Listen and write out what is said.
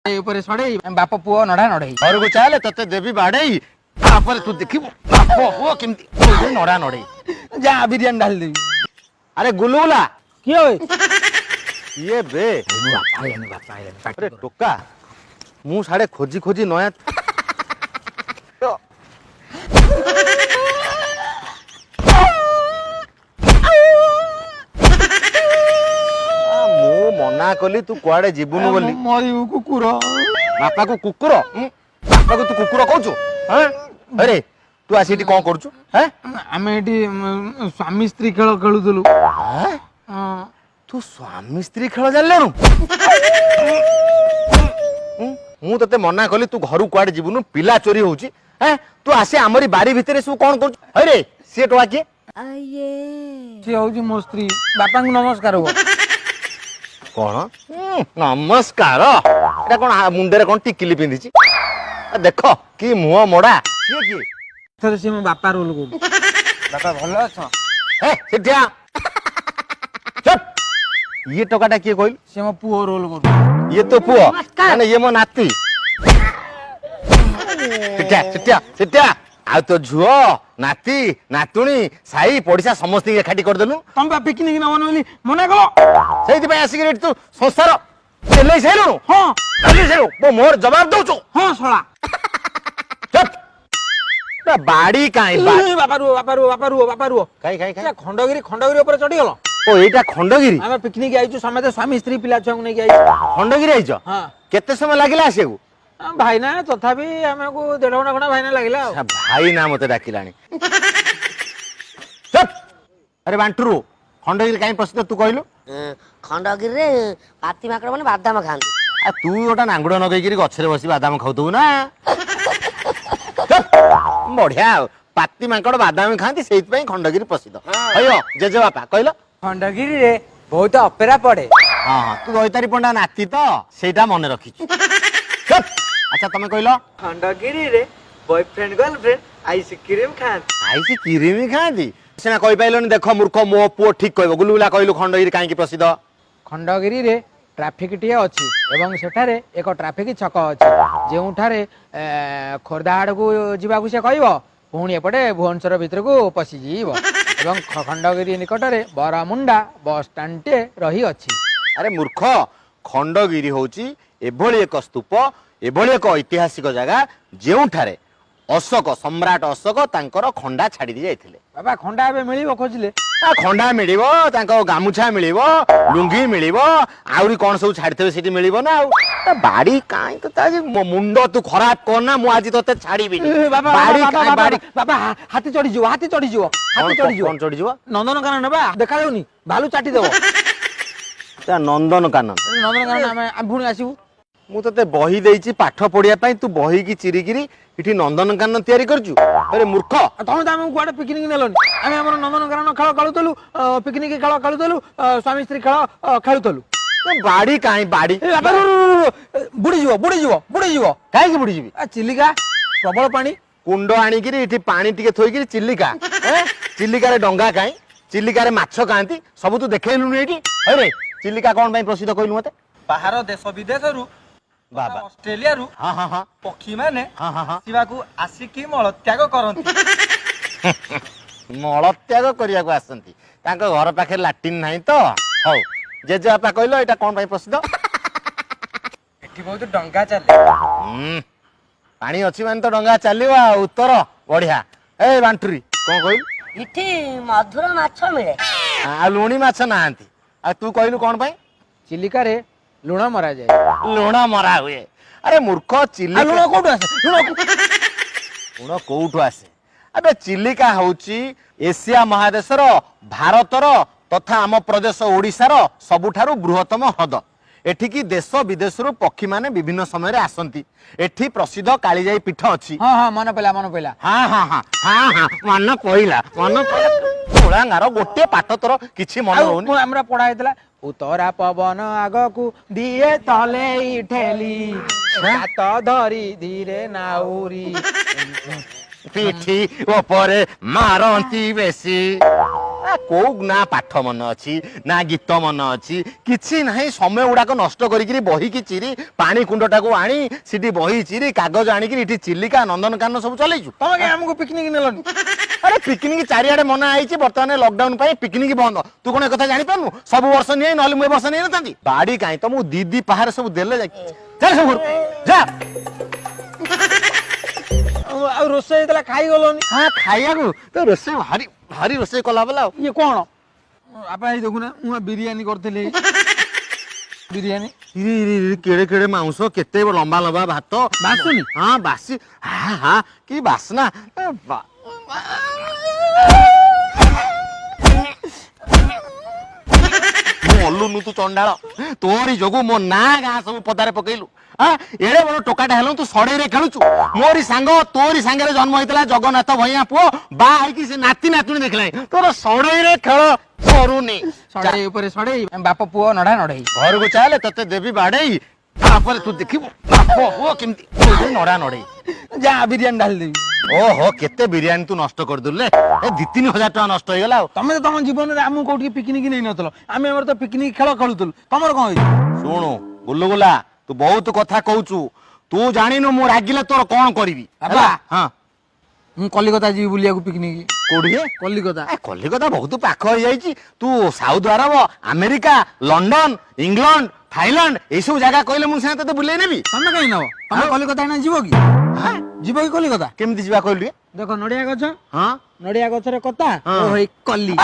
ଉପରେ ସଢେଇ, ବାପ ପୁଅ ନଢା ନଢେଇ। ଘରକୁ ଚାଲେ, ତତେ ଦେବି ବାଡେଇ। ତାପରେ ତୁ ଦେଖିବୁ ବାପ ପୁଅ କେମିତି ନଡା ନଡେଇ। ଯା, ବିରିୟାନୀ ଢାଳି ଦେବି। ଆରେ ଗୁଲୁଗୁଲା। କିଏ ଓଏ? ଇଏ ବେ। ବାପା ଆଇଲାନି, ବାପା ଆଇଲାନି। ଆରେ ଟୋକା, ମୁଁ ସାଡେ ଖୋଜି ଖୋଜି ନୟା। ମୁଁ ମନା କଲି ତୁ କୁଆଡେ ଯିବୁନୁ ବୋଲି। ମରିବୁ କୁକୁର। ବାପାକୁ କୁକୁର? ବାପାକୁ ତୁ କୁକୁର କହୁଛୁ? ଆରେ ତୁ ଆସି ଏଠି କଣ କରୁଛୁ? ଆମେ ଏଠି ସ୍ୱାମୀ ସ୍ତ୍ରୀ ଖେଳ ଖେଳୁଥିଲୁ। ତୁ ସ୍ୱାମୀ ସ୍ତ୍ରୀ ଖେଳ ଜାଣିଲୁଣୁ? ମୁଁ ତତେ ମନା କଲି ତୁ ଘରୁ କୁଆଡେ ଯିବୁନୁ, ପିଲା ଚୋରି ହଉଛି। ତୁ ଆସି ଆମରି ବାରି ଭିତରେ ସବୁ କଣ କରୁଛୁ? ହଇରେ, ସିଏ ଟୋକା କିଏ? ସିଏ ହଉଛି ମୋ ସ୍ତ୍ରୀ। ବାପାଙ୍କୁ ନମସ୍କାର ହୁଅ। କଣ ନମସ୍କାର? ଏଟା କଣ ମୁଣ୍ଡରେ କଣ ଟିକିଲି ପିନ୍ଧିଛି? ଦେଖ କି ମୁହଁ ମୋଡା। ସିଏ କିଏ? ଥରେ ସିଏ ମୋ ବାପା ରୋଲ କରୁଛି। ବାପା, ଭଲ ଅଛ? ହେ, ସେଠିଆ ଚୁପ୍। ଇଏ ଟୋକାଟା କିଏ କହିଲୁ? ସିଏ ମୋ ପୁଅ ରୋଲ କରୁଛି। ଇଏ ତୋ ପୁଅ? ମାନେ ଇଏ ମୋ ନାତି। ସେଠିଆ, ସେଠିଆ, ସେଠିଆ। ଆଉ ତୋ ଝୁଅ, ନାତି, ନାତୁଣୀ, ସାହି ପଡିଶା ସମସ୍ତଙ୍କୁ ଏକାଠି କରିଦେଲୁ। ତମେ ବା ପିକନିକ ନବନି ବୋଲି ମନା କଲ। ସେଇଥିପାଇଁ ଆସିକି ଏଠି ତୁ ସଂସାର ଚଲେଇ ସାରିଲୁଣୁ? ହଁ। ଚଲେଇ ସାରିଲୁ, ମୋର ଜବାବ ଦଉଛୁ? ହଁ ଶଳା। ଚୁପ୍। ବାଡି କାଇଁ? ବାପା ରୁହ, ବାପା ରୁହ, ବାପା ରୁହ, ବାପା ରୁହ। କାଇଁ, କାଇଁ, କାଇଁ? ଖଣ୍ଡଗିରି, ଖଣ୍ଡଗିରି ଉପରେ ଚଢିଗଲ। ଓ, ଏଇଟା ଖଣ୍ଡଗିରି? ଆମେ ପିକନିକ ଆଇଛୁ ସମସ୍ତେ, ସ୍ୱାମୀ ସ୍ତ୍ରୀ ପିଲା ଛୁଆଙ୍କୁ ନେଇକି ଆଇଛୁ। ଖଣ୍ଡଗିରି ଆଇଛ? ହଁ। କେତେ ସମୟ ଲାଗିଲା ଆସିବାକୁ? ଭାଇନା, ତଥାପି ଆମକୁ ଦେଢ ଘଣ୍ଟା ଖଣ୍ଡା ଭାଇନା ଲାଗିଲା। ଆଉ ଭାଇନା ମତେ ଡାକିଲାଣି। ଚୁପ୍। ଆରେ ବାଣ୍ଟୁରୁ, ଖଣ୍ଡଗିରି କାଇଁ ପ୍ରସିଦ୍ଧ ତୁ କହିଲୁ? ଖଣ୍ଡଗିରିରେ ପାତି ମାଙ୍କଡ ମାନେ ବାଦାମ ଖାଆନ୍ତି। ଆଉ ତୁ ଗୋଟେ ନାଙ୍ଗୁଡ଼ ନଗେଇକିରି ଗଛରେ ବସି ବାଦାମ ଖାଉଥିବୁ ନା? ବଢିଆ। ଆଉ ପାତି ମାଙ୍କଡ ବାଦାମ ଖାଆନ୍ତି, ସେଇଥିପାଇଁ ଖଣ୍ଡଗିରି ପ୍ରସିଦ୍ଧ। କହିବ ଜେଜେବାପା, କହିଲ। ଖଣ୍ଡଗିରିରେ ବହୁତ ଅପେରା ପଡେ। ହଁ ହଁ, ତୁ ଦୈତାରୀ ପଣ୍ଡା ନାତି ତ, ସେଇଟା ମନେ ରଖିଛୁ। ଆଚ୍ଛା, ତମେ କହିଲ। ଖଣ୍ଡଗିରିରେ ବୟଫ୍ରେଣ୍ଡ ଗର୍ଲଫ୍ରେଣ୍ଡ ଆଇସ୍କ୍ରିମ ଖାଆନ୍ତି। ଆଇସି କ୍ରିମ ଖାଆନ୍ତି ସିନା କହିପାରିଲନି। ଦେଖ ମୂର୍ଖ, ମୋ ପୁଅ ଠିକ କହିବ। ଗୁଲୁଗୁଲା, କହିଲୁ ଖଣ୍ଡଗିରି କାହିଁକି ପ୍ରସିଦ୍ଧ? ଖଣ୍ଡଗିରିରେ ଟ୍ରାଫିକଟିଏ ଅଛି ଏବଂ ସେଠାରେ ଏକ ଟ୍ରାଫିକ ଛକ ଅଛି, ଯେଉଁଠାରେ ଖୋର୍ଦ୍ଧା ଆଡ଼କୁ ଯିବାକୁ ସେ କହିବ, ପୁଣି ଏପଟେ ଭୁବନେଶ୍ୱର ଭିତରକୁ ପଶିଯିବ ଏବଂ ଖଣ୍ଡଗିରି ନିକଟରେ ବରମୁଣ୍ଡା ବସଷ୍ଟାଣ୍ଡଟିଏ ରହିଅଛି। ଆରେ ମୂର୍ଖ, ଖଣ୍ଡଗିରି ହଉଛି ଏଭଳି ଏକ ସ୍ତୂପ, ଏଭଳି ଏକ ଐତିହାସିକ ଜାଗା ଯେଉଁଠାରେ ଅଶୋକ, ସମ୍ରାଟ ଅଶୋକ ତାଙ୍କର ଖଣ୍ଡା ଛାଡ଼ି ଦେଇ ଯାଇଥିଲେ। ବାବା, ଖଣ୍ଡା ଏବେ ମିଳିବ ଖୋଜିଲେ? ଖଣ୍ଡା ମିଳିବ, ତାଙ୍କ ଗାମୁଛା ମିଳିବ, ଲୁଙ୍ଗି ମିଳିବ, ଆହୁରି କଣ ସବୁ ଛାଡିଥିବେ ସେଠି ମିଳିବ ନା। ଆଉ ବାଡି କାଇଁ ତ ମୁଣ୍ଡ ତୁ ଖରାପ କରନା, ମୁଁ ଆଜି ତତେ ଛାଡିବିନି। ବାଡି କାଇଁ? ବାଡି ବାବା, ହାତୀ ଚଢିଯିବ, ହାତୀ ଚଢିଯିବ, ହାତୀ ଚଢିଯିବ। କଣ ଚଢିଯିବ? ନନ୍ଦନକାନନ ବା ଦେଖାଯାଉନି, ଭାଲୁ ଚାଟିଦେବ। ନନ୍ଦନକାନନ। ନନ୍ଦନକାନନ ଆମେ ପୁଣି ଆସିବୁ। ମୁଁ ତତେ ବହି ଦେଇଛି ପାଠ ପଢିବା ପାଇଁ, ତୁ ବହିକି ଚିରିକିରି ଏଠି ନନ୍ଦନକାନନ ତିଆରି କରିଛୁ? ଆରେ ମୂର୍ଖ। ତମେ ତ ଆମକୁ କୁଆଡେ ପିକନିକ ନେଲନି। ଆମେ ଆମର ନନ୍ଦନକାନନ ଖେଳ ଖେଳୁଥିଲୁ, ପିକନିକ ଖେଳ ଖେଳୁଥିଲୁ, ସ୍ୱାମୀ ସ୍ତ୍ରୀ ଖେଳ ଖେଳୁଥିଲୁ। ବାଡି କାଇଁ ବାଡି? ବୁଡିଯିବ, ବୁଡିଯିବ, ବୁଡିଯିବ। କାହିଁକି ବୁଡିଯିବି? ଚିଲିକା ପ୍ରବଳ ପାଣି। କୁଣ୍ଡ ଆଣିକିରି ଏଠି ପାଣି ଟିକେ ଥୋଇକିରି ଚିଲିକା, ଚିଲିକାରେ ଡଙ୍ଗା କାଇଁ, ଚିଲିକାରେ ମାଛ ଖାଆନ୍ତି, ସବୁ ତୁ ଦେଖେଇଲୁନି ଏଇଠି। ଆରେ ଚିଲିକା କଣ ପାଇଁ ପ୍ରସିଦ୍ଧ କହିଲୁ ମତେ? ବାହାର ଦେଶ ବିଦେଶରୁ, ବାବା, ଅଷ୍ଟ୍ରେଲିଆରୁ ହଁ ହଁ ହଁ ପକ୍ଷୀମାନେ ହଁ ହଁ ହଁ ଆସିବାକୁ ଆସିକି ମଳତ୍ୟାଗ କରନ୍ତି। ମଳତ୍ୟାଗ କରିବାକୁ ଆସନ୍ତି, ତାଙ୍କ ଘର ପାଖରେ ଲାଟିନ୍ ନାହିଁ ତ। ହଉ, ଜେଜେବାପା କହିଲ, ଏଇଟା କଣ ପାଇଁ ପ୍ରସିଦ୍ଧ? ଏଠି ବହୁତ ଡଙ୍ଗା ଚାଲେ। ପାଣି ଅଛି ମାନେ ତ ଡଙ୍ଗା ଚାଲିବ। ଆଉ ଉତ୍ତର ବଢିଆ। ଏ ବାଣ୍ଟୁରୀ, କଣ କହିଲୁ? ଏଠି ମଧୁର ମାଛ ମିଳେ। ଆଉ ଲୁଣି ମାଛ ନାହାନ୍ତି। ଆଉ ତୁ କହିଲୁ କଣ ପାଇଁ? ଚିଲିକାରେ ଲୁଣ ମରାଯାଏ। ଲୁଣ ମରା ହୁଏ? ଆରେ ମୂର୍ଖ, ଚିଲିକା ଲୁଣ କୋଉଠୁ ଆସେ? ଲୁଣ ଲୁଣ କୋଉଠୁ ଆସେ? ଆବେ, ଚିଲିକା ହଉଛି ଏସିଆ ମହାଦେଶର, ଭାରତର ତଥା ଆମ ପ୍ରଦେଶ ଓଡ଼ିଶାର ସବୁଠାରୁ ବୃହତ୍ତମ ହ୍ରଦ। ଏଠିକି ଦେଶ ବିଦେଶରୁ ପକ୍ଷୀମାନେ ବିଭିନ୍ନ ସମୟରେ ଆସନ୍ତି। ଏଠି ପ୍ରସିଦ୍ଧ କାଳିଜାଇ ପୀଠ ଅଛି। ହଁ ହଁ, ମନେ ପଇଲା, ମନେ ପଇଲା। ହଁ ହଁ ହଁ ହଁ ହଁ, ମନେ ପଇଲା, ମନେ ପଇଲା। କୁଳାଙ୍ଗାର, ଗୋଟିଏ ପାଠ ତୋର କିଛି ମନେ ରହୁନି। ଆମର ପଢା ହେଇଥିଲା, ଉତ୍ତରା ପବନ ଆଗକୁ ଦିଏ ତଲେ ଠେଲି, ହାତ ଧରି ଧୀରେ ନାଉରି। ପିଠି ଉପରେ ମାରନ୍ତି ବେଶୀ। କୋଉ ନା ପାଠ ମନ ଅଛି ନା ଗୀତ ମନ ଅଛି, କିଛି ନାହିଁ। ସମୟ ଗୁଡାକ ନଷ୍ଟ କରିକିରି ବହିକି ଚିରି, ପାଣି କୁଣ୍ଡଟାକୁ ଆଣି ସେଠି ବହି ଚିରି, କାଗଜ ଆଣିକିରି ଏଠି ଚିଲିକା, ନନ୍ଦନକାନନ ସବୁ ଚଲେଇଛୁ। ତମେ କାଇଁ ଆମକୁ ପିକନିକ ନେଲନି? ଆରେ, ପିକନିକ ଚାରିଆଡେ ମନା ହେଇଛି। ବର୍ତ୍ତମାନ ଲକଡାଉନ ପାଇଁ ପିକନିକ ବନ୍ଦ। ତୁ କଣ ଏକଥା ଜାଣିପାରୁନୁ? ସବୁ ବର୍ଷ ନିଏ, ନହେଲେ ମୁଁ ଏ ବର୍ଷ ନେଇନଥାନ୍ତି। ବାଡି କାହିଁ ତମକୁ ଦି ଦି ପାହାରେ ସବୁ ଦେଲେ ଯାଇ। ଚାଲ ସବୁ ଘରକୁ, ଯା। ଆଉ ରୋଷେଇ ହେଇଥିଲା, ଖାଇଗଲନି? ହଁ, ଖାଇବାକୁ ତ ରୋଷେଇ ଭାରି ଭାରି ରୋଷେଇ କଲା ବୋଲା ଆଉ। ଇଏ କଣ ଆପଣ ଏଇ ଦେଖୁନା, ମୁଁ ବିରିୟାନୀ କରିଥିଲି, ବିରିୟାନୀ। ଇରେ ଇରେ ଇରେ, କେଡେ କେଡେ ମାଂସ, କେତେ ଲମ୍ବା ଲମ୍ବା ଭାତ। ବାସୁନି? ହଁ, ବାସି। ହା ହା, କି ବାସ୍ନା! ଏ ମଲୁନୁ ତୁ ଚଣ୍ଡାଳ, ତୋରି ଯୋଗୁ ମୋ ନାଁ ଗାଁ ସବୁ ପଦାରେ ପକେଇଲୁ। ଆଁ, ଏଡେ ବଡ ଟୋକାଟା ହେଲୁ, ତୁ ସଢେଇରେ ଖେଳୁଛୁ। ମୋରି ସାଙ୍ଗ, ତୋରି ସାଙ୍ଗରେ ଜନ୍ମ ହେଇଥିଲା ଜଗନ୍ନାଥ ଭଇଁଆ ପୁଅ, ବାହା ହେଇକି ସେ ନାତି ନାତୁଣୀ ଦେଖିଲାଣି। ତୋର ସଢେଇରେ ଖେଳ ସରୁନି। ସଢେଇ ଉପରେ ସଢେଇ, ବାପ ପୁଅ ନଢା ନଢେଇ। ଘରକୁ ଚାଲେ, ତତେ ଦେବି ବାଡେଇ, ତାପରେ ତୁ ଦେଖିବୁ ବାପ ପୁଅ କେମିତି ନଡା ନଡେଇ। ଯା, ବିରିୟାନୀ ଢାଳି ଦେବି। ଓହୋ, କେତେ ବିରିୟାନୀ ତୁ ନଷ୍ଟ କରିଦେଲୁ ରେ! ଏ 2-3 ହଜାର ଟଙ୍କା ନଷ୍ଟ ହେଇଗଲା। ଆଉ ତମେ ତ ତମ ଜୀବନରେ ଆମକୁ କୋଉଠି ପିକନିକ ନେଇନଥିଲ। ଆମେ ଆମର ତ ପିକନିକ ଖେଳ ଖେଳୁଥିଲୁ, ତମର କଣ ହେଇଛି? ଶୁଣୁ ଗୁଲୁଗୁଲା, ତୁ ବହୁତ କଥା କହୁଛୁ। ତୁ ଜାଣିନୁ ମୁଁ ରାଗିଲେ ତୋର କଣ କରିବି। ବାବା। ହେଲା? ହଁ। ମୁଁ କଲିକତା ଯିବି ବୁଲିବାକୁ ପିକନିକ। କୋଉଠି? କଲିକତା। ଏ, କଲିକତା ବହୁତ ପାଖ ହେଇଯାଇଛି। ତୁ Saudi Arab, America, London, England, Thailand, ଏଇସବୁ ଜାଗା କହିଲେ ମୁଁ ସିନା ତତେ ବୁଲେଇ ନେବି। ତମେ କାହିଁ ନବ? ତମେ କଲିକତା ଏଇନା ଯିବ କି? ଯିବ କି କଲିକତା? କେମିତି ଯିବା କହିଲୁ ଟିକେ? ଦେଖ, ନଡିଆ ଗଛ। ହଁ। ନଡିଆ ଗଛରେ କତା। ହଁ। ଓ ହେଇ କଲି।